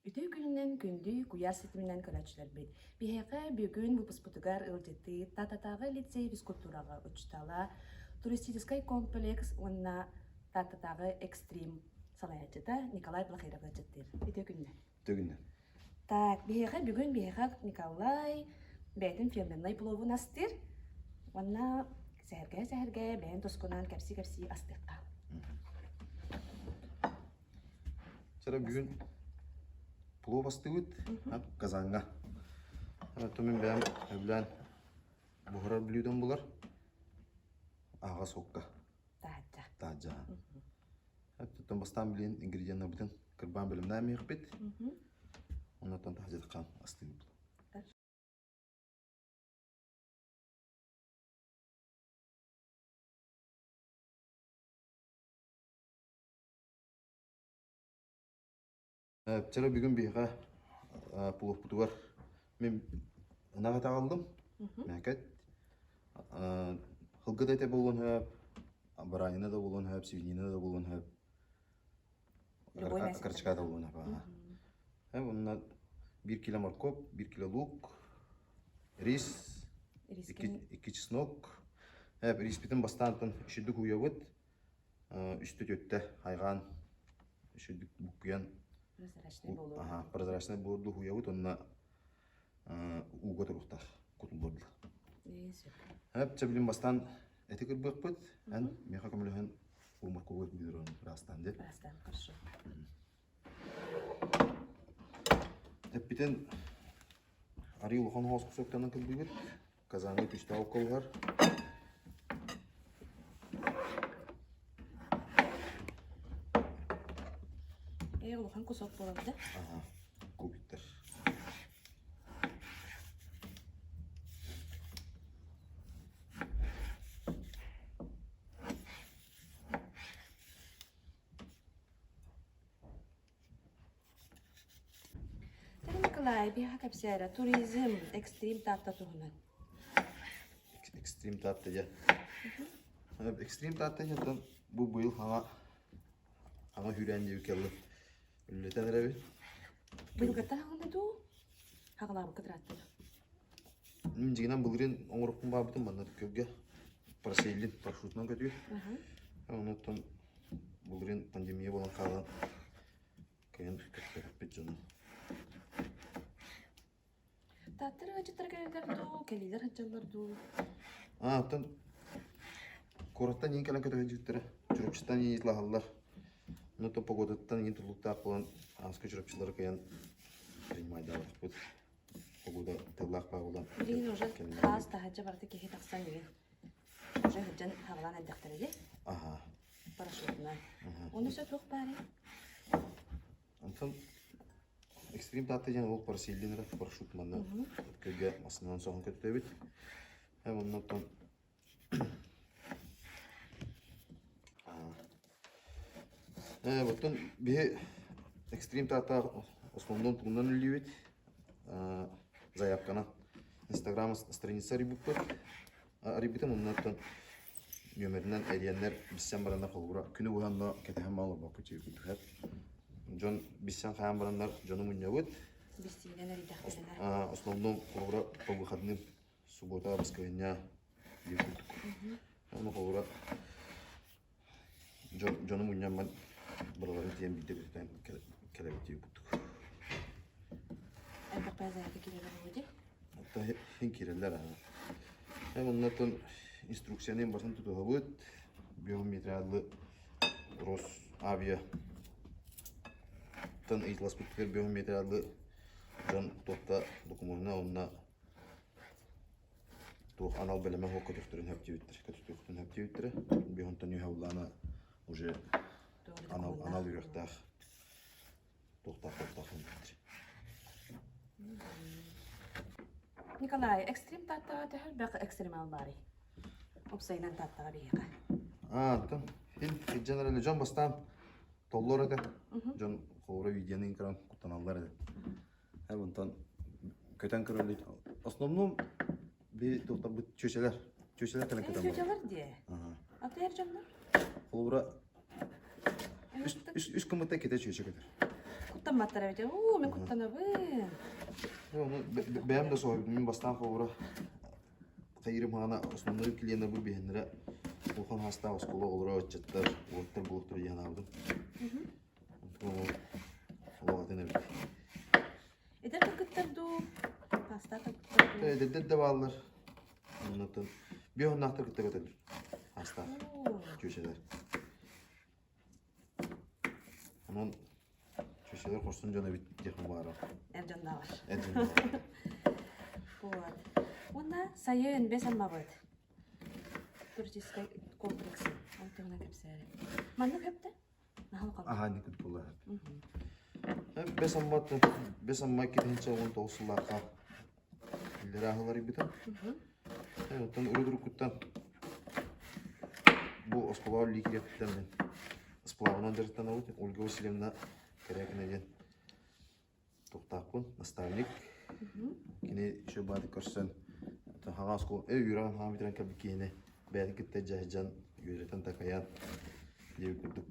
Үтүө күнүнэн күндү куйаар ситиминэн көрөөччүлэрбит! Биһиэхэ бүгүн выпуспутугар ыалдьыттыы Тааттатааҕы лицей физкультураҕа учуутала, туристическай комплекс уонна Тааттатааҕы экстрим салайааччыта Николай Плохиров ыалдьыттыыр. Үтүө күнүнэн! Үтүө күнүнэн! Так, биһиэхэ бүгүн биһиэхэ Николай бэйэтин фирменнай пловун астыыр уонна сэһэргэһэ-сэһэргэһэ бэйэн тускунан кэпсии-кэпсии астыахха. Сара бүгүн плов астыыбыт Казаҥҥа. Оттон мин бэйэм сөбүлээн буһарар блюдом булар аһаҕас уокка. Таһаджа. Таһаджа. Оттон бастаан билин ингредиеннарбытын кырбаан бэлэмнээн иһиэхпит. Оннуттан таһаджа астыыбыт. Чара бүгүн биһиэхэ пловпутугар мин ынах этэ аҕаллым. Мээкэт. Һылгы да этэ буолуон сөп, баранина да буолуон сөп, свинина да буолуон сөп, окорочка да буолуон сөп. Уонна биир кило моркуоп, биир кило лук, рис, икки чеснок. Риспитин бастаан үчүгдүк уйабыт. Үстэ-түөртэ хайҕаан үчүгдүк буккуйан Прозрачный буолуо. Аха, прозрачный буолуо уһуйабыт уонна ууга туруохтаах кутуллуор дылы. Ээ, сөп. Эп, чэ билин бастаан эти кырбыахпыт. Эн миэхэ көмөлөһөн уу моркуобу бюрону ыраастаан диэн. Ыраастаан, хорошо. Эппитин арыы улахан оһоҕос кусоктанан кырбыыбыт. Казанга күстээх окко буһар. Ээ, улахан кусок буолар да? Ага, кубиктар. Тэн Николай, биһиэхэ кэпсээрэ, туризм, экстрим Таатта туһунан. Экстрим Таатта дьэ. Экстрим Таатта диэн бу быйыл хаҥа хаҥа сүүрээн диэби кэллим. Үллэтэн эрэбит. Быйылгыттан хаҕына дуу? Хаҕалаабыкка тырааттыга. Мин дьиҥинэн былырыын оҥорукпун баабытым манна Төккөлгө парасейлин парашютунан көтүү. Онуттан былырыын пандемия буолан хаалан Кыайан көттөрөппүт дьону. Тааттар ыалдьыттар кэлэллэр дуу, кэлиилэр сылдьаллар дуу? Аа, оттон куораттан иин кэлэн көтөһүдьүттэрэ. Чурапчыттан иин ытлаһаллар. Онтон погодаттан иин туллуктаах буолан ааска чурапчылары кыайан принимайдаабатахпыт. Погода тыллаах баа буолан. Билигин уже хаас таһырдьа барыта киһи тахсан игин. Уже сылдьан хаҕалаан эрдэхтэрэ дии. Аха. Парашютунан. Ону сөп туох баарый? Онтон экстрим Таатта диэн ол парасейлин эрэ парашют манна көйгө массыынанан соһон көттөбүт. Оннуттан Э, оттон биһи экстрим Таатта основном тугунан үллүүбүт заявканан Инстаграм страница арыйбыппыт. Арыйбытым оннуттан нүөмэринэн эрийэннэр билсэн бараннар холобура күнү быһа онно кэтэһэн баал олорбокко түһэр. Дьон билсэн хаан бараннар дьону мунньабыт. Билсиинэн эрийдэхтэринэ. Основном холобура по выходным суббота, воскресенье диир курдук. Ону холобура Дьону мунньаммын барыларын тиийэн биирдэ көтүтэн кэлэбит дии курдук. Элбэх базарга киирэллэр буолуо дии? Оттон иһин киирэллэр аа. Эм оннотон инструкцияны барытын тутуһабыт. Биометриалы Росавиа тан ыйыталаспыттыгар биометриалы дьон туохта докумуонна уонна туох анал бэлэмэ суох көтөхтөрүн сөп диэбиттэр көтүтүөхтүн сөп диэбиттэрэ биһонтон үөһэ улаана уже анал анал үөрэхтээх туохтаах туохтаах диэбиттэр Николай, экстрим Тааттаҕа төһө элбэх экстремал баарый? Уопсайынан Тааттаҕа биһиэхэ. Аа, оттон хин сылдьан эрэлэ дьон бастаан толлор этэ. Дьон холобура видеоны көрөн куттаналлар этэ. Онтон көтөн көрөллүт. Основном би туохтарбыт чүөчэлэр. Чүөчэлэр кэлэн көтөн Чүөчэлэр диэ. Аты эр дьоннор? Холобура үс үс үс кымыта ките чүөчэ көтөр. Куттамматтар эбит. Уу, мин куттанабын. Бэйэм да соһуйбутум. Мин бастаан холобура хайырым хаана основной клиеннэр биһиннэрэ улахан хаастаах оскуола оҕолоро ыччаттар, уолаттар буолуохтара диэн санаабытым. Олох атын эбит. Эдэр кыргыттар дуу, хаастаах кыргыттар дуу? Эдэрдэр да бааллар. Оннуттан биэ оннаахтар кытта көтөллөр. Хаастаах чүөчэлэр. Онон чүөчэлэр хорсун дьон эбит диэххэ баара. Эр дьоннооҕор. Эр дьоннооҕор. Вот. Уонна сайын бэс аммабыт. Туристическай комплекс. Ол туһунан кэпсээри. Маннык хөптө? Аһаа никут буолар. Бэс аммат бэс амма 2019 сыллаахха иллэрээ аһыларыйбытым. Оттон урут-уруккуттан бу оскуолаҕа үлэлии киириэхпиттэн мин сплавынан дьарыктанабыт. Ольга Васильевна Корякина диэн туохтаахпын, наставник. Кини еще бааты көрсөн хаҥа оскуола үөрэҕин хаҥа бүтэрэн кэлбит киһини бэйэтин кытта дьаһайдьан үөрэтэн такайан диэбит курдук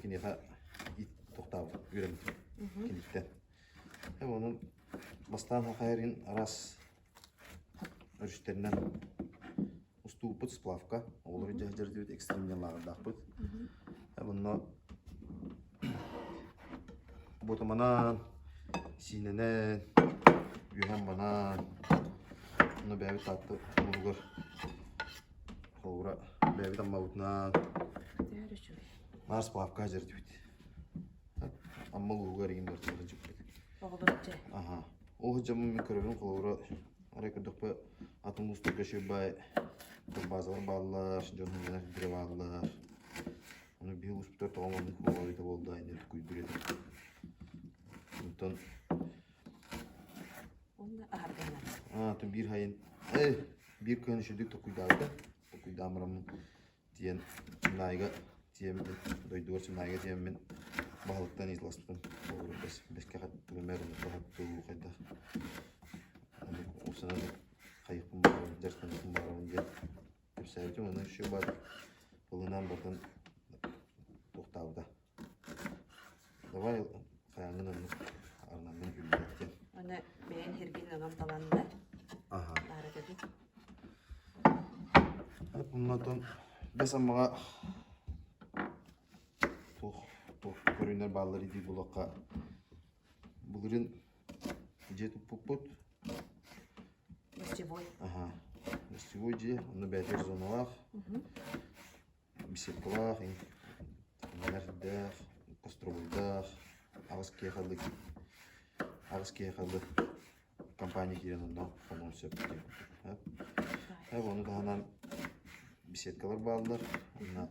киниэхэ туохтаабыт үөрэммитим киниттэн. Онон бастаан хахайрын араас өрүстэринэн устууппут сплавка оҕолору дьаһайдьар экстрим диэн лааҕырдаахпыт. Онно Ботуманан, Сиинэнэн, үөһэн банан, онно бэйэбит Таатта улууһугар холобура бэйэбит Аммабытынан наар сплавка дьэрдибит. Амма улууһугар игин бартыбыт сылдьыбыт. Оҕолор дьэ. Аха. Ол сылдьаммын мин көрөбүн холобура арай көрдөхпө атын улуустарга үчүгэй баай базалар бааллар, дьон сынньанар сирдэрэ бааллар. Ону биһи улууспутугар тоҕо маннык буолар буолла иннин тукуйдуур этим. Онтон Уонна аһарганнар. Аа, то биир хайын биир кыһын үчүгдүк токуйдаабыта. Токуйдаан бараммын тиийэн Чымнаайга тиийэммин, дойдугар Чымнаайга тиийэммин баһылыктан ыйыталаспытым. Холобура бэс бэскэ хаттыгым эр оннук хаттыы хайдах оннук уопсанан хайыахпын баҕарабын, дьарыктаныахпын баҕарабын диэн Кэпсээбитим онно еще бар ылынан бартан туохтаабыта. Давай хайаҥҥын оннук арнаммын үллэт диэн. Аны бэйэн хиргин онон таланна. Аха. Баара тэбит. Оннотон бэс аммаҕа туох туох көрүнэр бааллар дии булакка былырын дьиэ туппуппут Гостевой. Аха. Гостевой дьиэ, онно бэйэтигэр зоналаах, беседкалаах, иннэлэрдээх, костровойдаах, аҕыс киһи аҕыс киһи компания киирэн онно хонуон сөп диэн курдук. Ону таһынан беседкалар бааллар, онно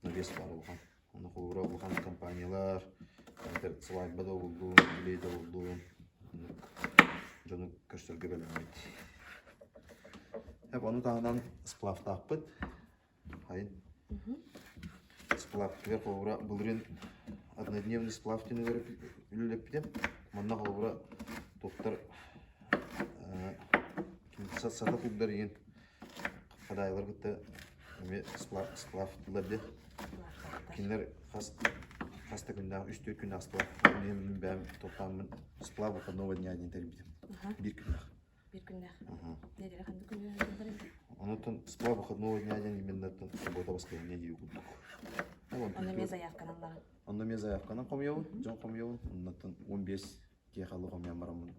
навес баар улахан. Онно холобура улахан компаниялар, эбэтэр свадьба да буоллун, юбилей да буоллун, дьону көрсөргө бэлэммит. Ону таһынан сплавтаахпыт. Хайын. Сплавтыгар холобура былырыын однодневный сплав түнүгэр үлэлэппитим. Манна холобура туохтар сата курдар игин хадаайылар кытта эмиэ сплав тыллар диэн. Кинилэр хас хас да күннээх, үс-түөрт күннээх сплав. Мин бэйэм туохтааммын сплав выходного дня диэн тэрийбитим. Биир күннээх. Биир күннээх. Нэдиэлэ ханнык күнүгэр Онтон сплав выходного дня диэн именно суббота воскресенье дии курдук. Онно эмиэ заявканан Онно эмиэ заявканан хомуйабын, дьон хомуйабын. Оннуттан 15 киэхалы хомуйан бараммын.